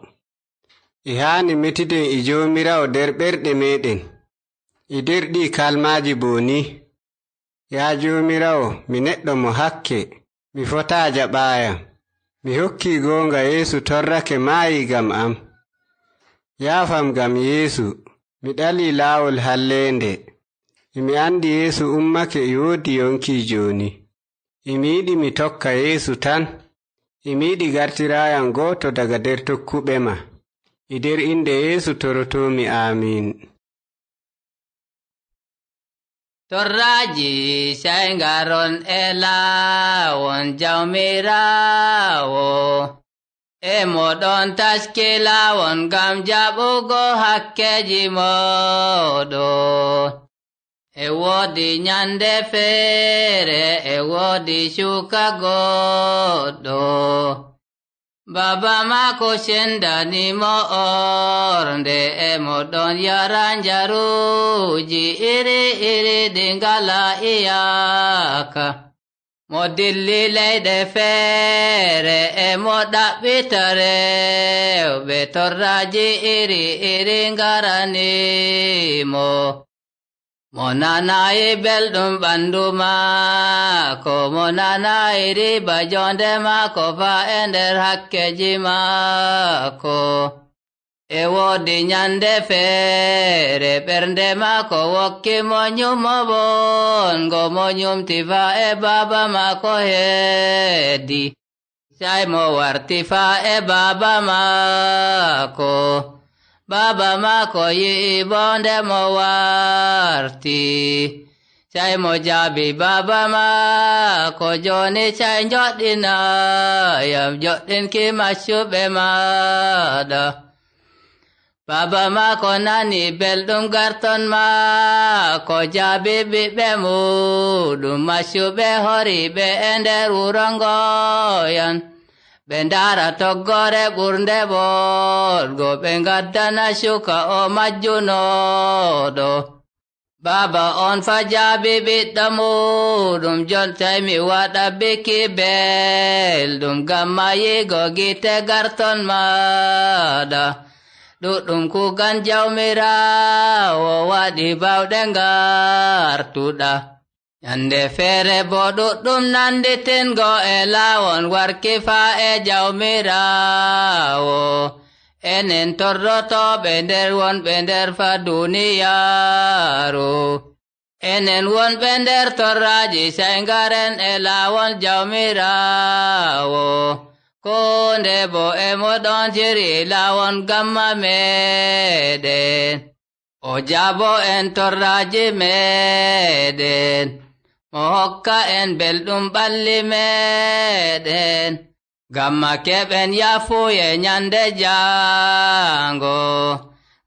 E haani metiden e Joomiraawo nder ɓerɗe meeɗen. E nder ɗii kalmaaji bo ni, yaa Joomiraawo, mi neɗɗo mo hakke, mi fotaa jaɓaayam. Mi hokkii goonga, Yeesu torrake maayi ngam am. Yaafam ngam Yeesu, mi ɗalii laawol halleende. E mi andi Yeesu ummake e woodi yonki jooni. E mi yiɗi mi tokka Yeesu tan. E mi yiɗi gartiraayam gooto daga nder tokkuɓe ma. E nder innde Yeesu torotoomi, aamiin. Torraaji sey ngaron e laawon Jawmiraawo. E moɗon taski laawon ngam jaɓugo hakkeeji mooɗon. E woodi nyande feere, e woodi cuka goɗɗo. Baaba maako sendani mo ornde, e moɗon yara njaruuji iri iri ɗi ngala iyaka. Mo dilli leyɗe feere, e mo ɗaɓɓita rewɓe, torraaji iri iri ngarani mo. Mo nanayi belɗum ɓandu maako, mo nanayi riba jonde maako fa e nder hakkeeji maako. E woodi nyande feere ɓernde maako wokki mo nyumo bongo, mo nyumti fa e baaba maako heedi. Sey mo warti fa e baaba maako. Baaba maako yi'i bo nde mo warti. Sey mo jaabi baaba maako, "Jooni sey njoɗɗinayam joɗɗinki maccuɓe maaɗa." Baaba maako nani belɗum garton maako, jaabi ɓiɓɓe muuɗum maccuɓe, hori ɓe e nder wuro ngoyan. Ɓe ndaara toggoore ɓurnde ɓoɗgo, ɓe ngaddana cuka o majjunooɗo. Baaba on fa jaabi ɓiɗɗo muuɗum, "Jonta mi waɗa biki belɗum, ngam mayigo gite garton maaɗa. Ɗuɗɗum kuugal Jawmiraawo waɗi bawɗe ngartuɗa." Nyande feere bo ɗuɗɗum nanditingo e laawol warki fa e Jawmiraawo. Enen torrotooɓe nder wonɓe nder fa duniyaaru. Enen wonɓe nder torraaji, sey ngaren e laawol Jawmiraawo. Koo nde bo e moɗon ciri laawol ngam meeɗen. O jaabo en torraaji meeɗen. Mo hokka en belɗum ɓalli meeɗen. Ngam ma keɓen yaafuye nyande jaango.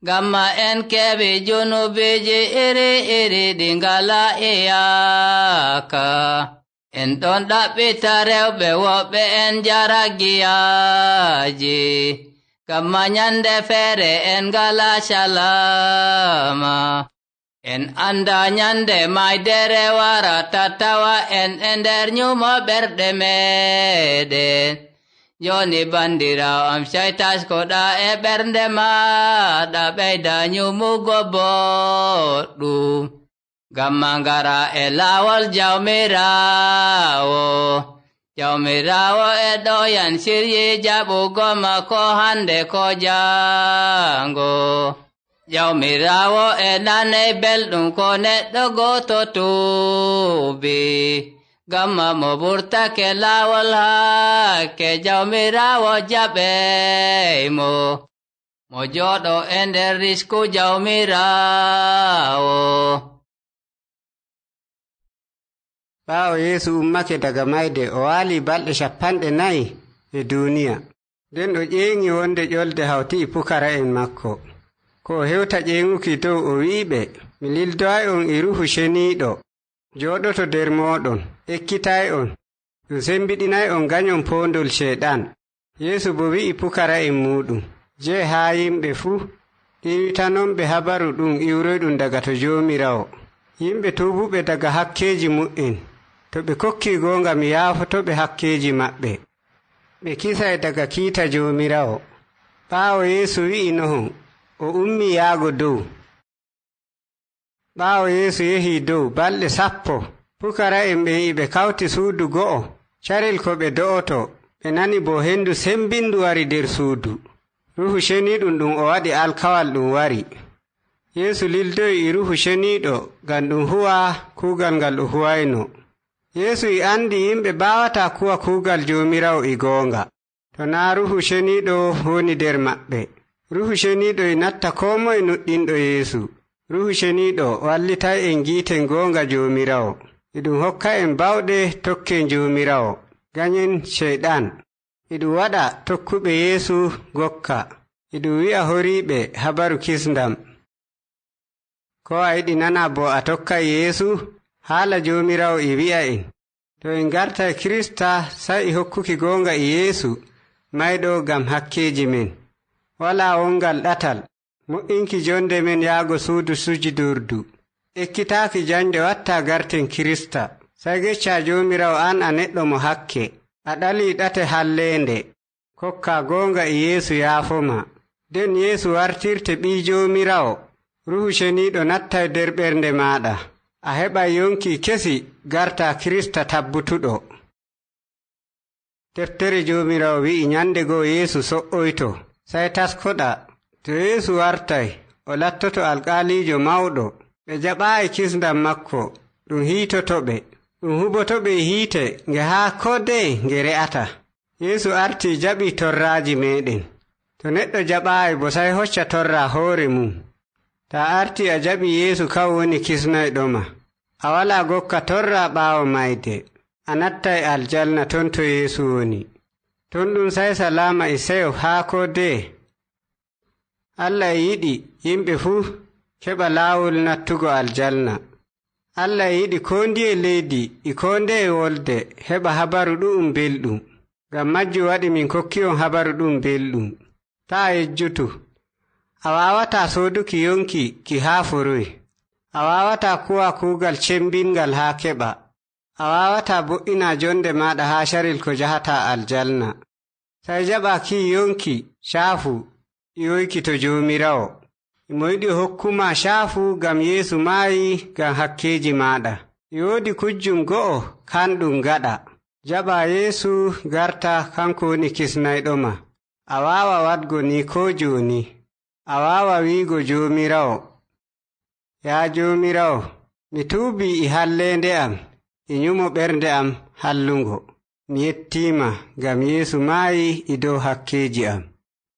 Ngam ma en keɓi junubiiji iri iri ɗi ngala iyaka. En ɗon ɗaɓɓita rewɓe woɓɓe en njara giyaaji. Ngam ma nyande feere en ngala salama. En anndaa nyannde maaydere warata tawa en e nder nyumo ɓerɗe meeɗen. Jooni banndiraawo am, sey taskoɗaa e ɓernde maaɗa, ɓeyda nyumugo boɗɗum. Ngam ma ngara e laawol Jawmiraawo. Jawmiraawo e ɗo yan siryi jaɓugo ma ko hannde ko jaango. Jawmiraawo e naney belɗum ko neɗɗo gooto tuubi. Ngam ma mo burtake laawol hakke, Jawmiraawo jaɓey mo. Mo jooɗo e nder risku Jawmiraawo. Ɓaawo Yeesu ummake daga mayde, o waali balɗe cappanɗe nayi e duuniya. Nden o ƴeeŋi wonde ƴolde hawti e pukara'en makko. Ko o hewta ƴeeŋuki dow, o wi'i ɓe, "Mi lildoyay on e Ruhu Ceniiɗo, jooɗoto nder mooɗon, ekkitay on, ɗum sembiɗinay on, nganyon poondol Ceyɗan." Yeesu boo wi'i pukara'en muuɗum, "Jee haa yimɓe fuu, ɗiiwitanonɓe habaru ɗum iwroyɗum daga to Joomiraawo. Yimɓe tuubuɓe daga hakkeeji mu'en, to ɓe kokkii goonga, mi yaafotoɓe hakkeeji maɓɓe. Ɓe kisay daga kiita Joomiraawo." Ɓaawo Yeesu wi'i noon, o ummii yaago dow. Ɓaawo Yeesu yehi dow balɗe sappo, pukara'en ɓen e ɓe kawti suudu go'o, carel ko ɓe do'oto, ɓe nani bo hendu sembindu wari nder suudu. Ruhu Ceniiɗum ɗum o waɗi alkawal ɗum wari. Yeesu lildoyi e Ruhu Ceniiɗo ngam ɗum huwa kuugal ngal o huwayno. Yeesu e anndi yimɓe mbaawataa kuwa kuugal Joomiraawo e goonga, to naa Ruhu Ceniiɗo woni nder maɓɓe. Ruhu Ceniiɗo e natta koo moye nuɗɗinɗo Yeesu. Ruhu Ceniiɗo wallitay en ngiiten goonga Joomiraawo. Eɗum hokka en bawɗe tokken Joomiraawo, ganyen Ceyɗan. Eɗum waɗa tokkuɓe Yeesu gokka. Eɗum wi'a horiiɓe habaru kisndam. Ko a yiɗi nana bo a tokkay Yeesu? Haala Joomiraawo e wi'a en, to en ngartay Kirista, sey e hokkuki goonga e Yeesu, mayɗo ngam hakkeeji men. Walaa wongal ɗatal, mo'inki jonde men yaago suudu sujidordu. Ekkitaaki jannde watta garten Kirista. Sey geccaa Joomiraawo, aan a neɗɗo mo hakke, a ɗalii ɗate halleende. Kokkaa goonga e Yeesu yaafo ma. Nden Yeesu wartirte Ɓii Joomiraawo. Ruhu Ceniiɗo nattay nder ɓernde maaɗa. A heɓay yonki kesi garta Kirista tabbutuɗo. Deftere Joomiraawo wi'i nyannde goo Yeesu so'oyto, sey taskoɗaa. To Yeesu wartay, o lattoto alƙaaliijo mawɗo. Ɓe jaɓaayi kisndam makko, ɗum hiitoto ɓe. Ɗum huboto ɓe e hiite nge haa koo dey nge re'ataa. Yeesu artii jaɓii torraaji meeɗen. To neɗɗo jaɓaayi bo, sey hocca torra hoore mum. Taa artii a jaɓii Yeesu, kan woni kisnoyɗo ma. A walaa gokka torra ɓaawo mayde. A nattay aljanna ton to Yeesu woni. Ton ɗum sey salaama e seyo haa koo dey. Allah e yiɗi yimɓe fuu keɓa laawol nattugo aljanna. Allah e yiɗi koo ndiye leydi e koo ndeye wolde heɓa habaru ɗu'um belɗum. Ngam majjum waɗi min kokki on habaru ɗu'um belɗum. Taa yejjutu. A waawataa sooduki yonki ki haa foroy. A waawataa kuwa kuugal cembinngal haa keɓa. A waawataa boɗɗina jonde maaɗa haa carel ko jahataa aljanna. Sey jaɓa ki yonki caafu iwoyki to Joomiraawo. Imo yiɗi o hokku ma caafu ngam Yeesu maayi ngam hakkeeji maaɗa. E woodi kujjum go'o kanɗum gaɗa. Jaɓa Yeesu garta, kanko woni kisnayɗo ma. A waawa waɗgo ni koo jooni. A waawa wi'go Joomiraawo, "Yaa Joomiraawo, mi tuubii e halleende am, e nyumo ɓernde am hallungo. Mi yettii ma ngam Yeesu maayi e dow hakkeeji am.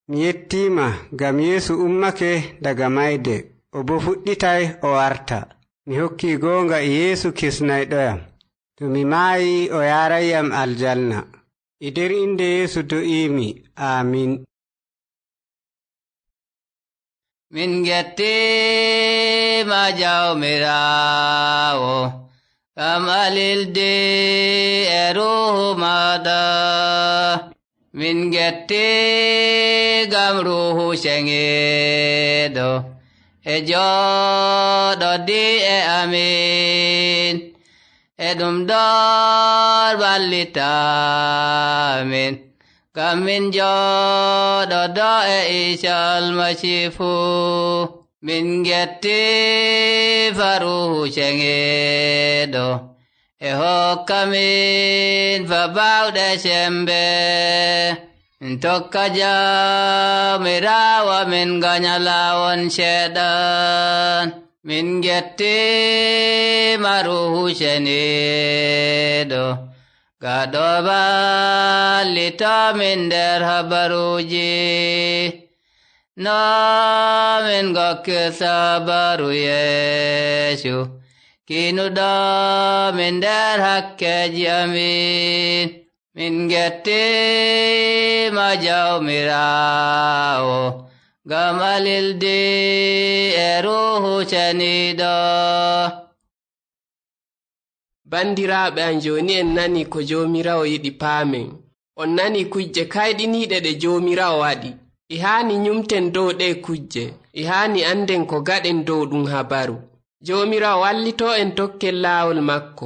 Mi yettii ma ngam Yeesu ummake daga mayde, o boo fuɗɗitay o arta. Mi hokkii goonga e Yeesu kisnayɗo yam. To mi maayi, o yaaray yam aljanna. E nder innde Yeesu do'iimi. Aamin." Min ngettiima Jawmiraawo, ngam a lildi e Ruuhu maaɗa. Min ngetti ngam Ruuhu Ceŋiiɗo, e jooɗodi e amin. E ɗum ɗoon wallitamin, ngam min jooɗodo e Iisa Almasiifu. Min ngetti fa Ruuhu Ceŋeeɗo, e hokka min fa baawɗe sembe. Min tokka Jawmiraawo, min ngaña laawol Ceyɗan. Min ngettiima Ruuhu Ceniiɗo, gaɗo wallito min nder habaruuji. No min ngokkirta habaru Yeesu, kiinuɗo min nder hakkeeji amin. Min ngettiima Jawmiraawo, ngam a lildi e Ruuhu Ceniiɗo. Banndiraaɓe am, jooni en nanii ko Joomiraawo yiɗi paamen. On nanii kujje kayɗiniiɗe ɗe Joomiraawo waɗi. E haani ñumten dow ɗee kujje. E haani annden ko gaɗen dow ɗum habaru. Joomiraawo wallito en tokken laawol makko.